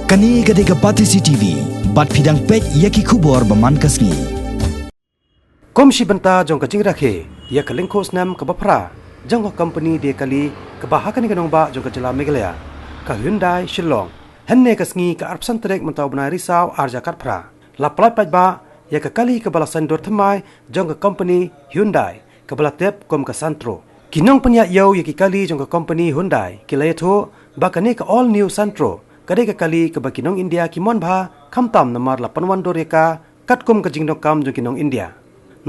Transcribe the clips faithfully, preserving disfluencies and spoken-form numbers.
Kane ka dei ka Batesi T V, bad phi dang peit ïa ki khubor ba man ka sngi. Kum shi bynta jong ka jingrakhe ïa ka lyngkhuh snem kaba phra jong ka company die kali kaba ha kane ka nongbah jong ka jylla Meghalaya, ka Hyundai Shillong, hynne ka sngi ka arphew san tarik mynta u bnai Risaw arhajar khatphra, la pyllait paidbah ïa ka kali kaba la saiñdur thymmai jong ka company Hyundai, kaba la tip kum ka Santro. Ki nongpynïaid ïew ïa ki kali jong ka company Hyundai ki la ïathuh ba kane ka all new Santro ka dei ka kali kaba ki nong India ki mon bha, khamtam namar la pynwandur ïa ka katkum ka jingdonkam jong ki nong India.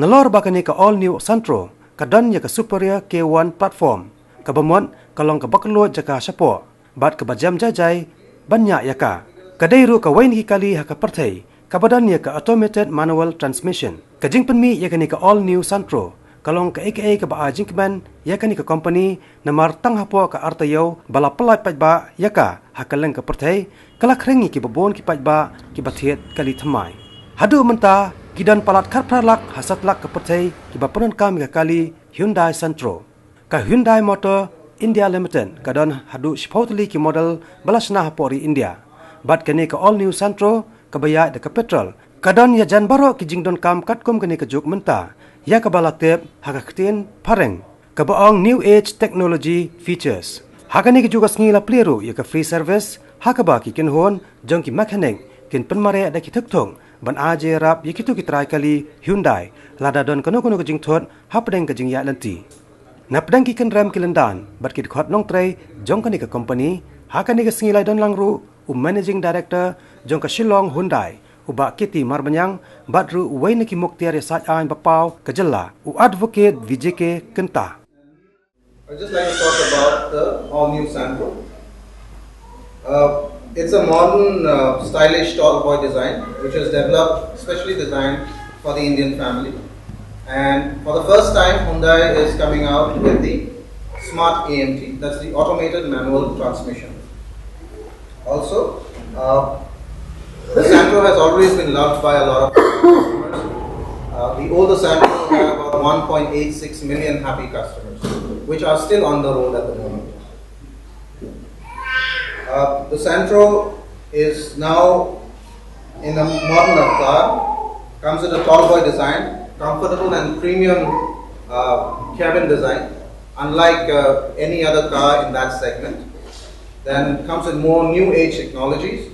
Nalor ba kane ka all new Santro ka don ïa ka superior K one platform, kaba mut ka long kaba kylluid jaka shapoh bad kaba jem jai jai ban ñiah ïa ka. Ka dei ruh kawei na ki kali ha ka pyrthei kaba don ïa ka automated manual transmission. Ka jingpynmih ïa kane ka all new Santro ka long kaei kaei kaba ai jingkmen ïa kane ka company, namar tang hapoh ka ar taïew ba la pyllait paidbah ïa ka ha kylleng ka pyrthei, ka la khring ïa kiba bun ki paidbah kiba thied kali thymmai. Haduh mynta ki don palat khatphra lak ha satlak ka pyrthei kiba pyndonkam ïa ka kali Hyundai Santro. Ka Hyundai Motor India Limited ka don haduh shiphew tylli ki model ba la shna hapoh ri India. Bad kane ka all new Santro kaba ïaid da ka petrol ka don ïa jan baroh ki jingdonkam katkum kane ka juk mynta, ïa kaba la tip ha ka ktien phareng kaba ong new age technology features. Ha kane ka juk ka sngi la plie ruh ïa ka free service, ha kaba ki kynhun jong ki mechanic kin pynmareh da ki thukthuk ban ai jingïarap ïa kito ki trai kali Hyundai lada don kano kano ka jingthut hapdeng ka jingïaid lynti. Napdeng ki kynrem ki lyndan bad ki dkhot nongtrei jong kane ka company, ha kane ka sngi la ïadon lang ruh u Managing Director jong ka Shillong Hyundai, u Bah K T Marbaniang, bad ruh uwei na ki muktiar ïasaid aiñ ba paw ka jylla, u Advocate Vijay K Kynta. I'd just like to talk about the all-new Santro. Uh, it's a modern, uh, stylish tall boy design, which is developed, specially designed for the Indian family. And for the first time, Hyundai is coming out with the smart A M T, that's the automated manual transmission. Also, uh, the Santro has always been loved by a lot of customers. Uh, the older Santro had about one point eight six million happy customers, which are still on the road at the moment. Uh, the Santro is now in a modern avatar, comes with a tall boy design, comfortable and premium, uh, cabin design, unlike, uh, any other car in that segment. Then comes with more new age technologies,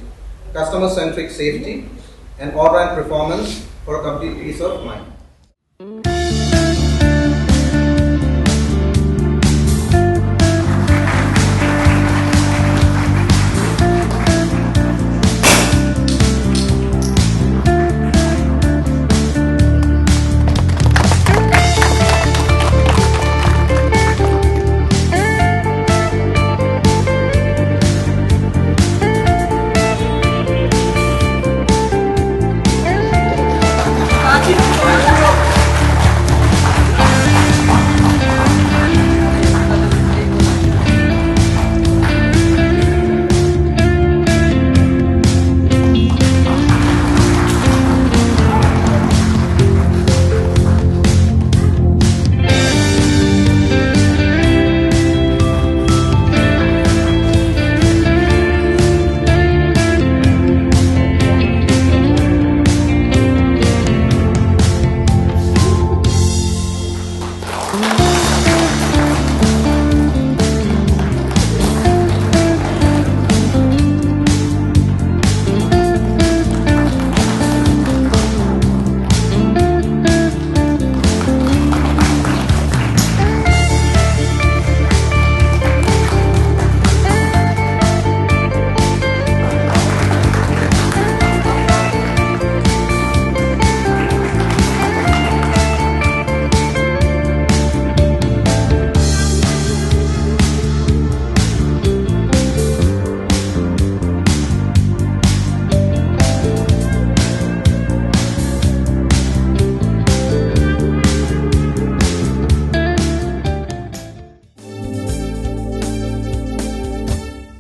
customer centric safety, and all round performance for a complete peace of mind.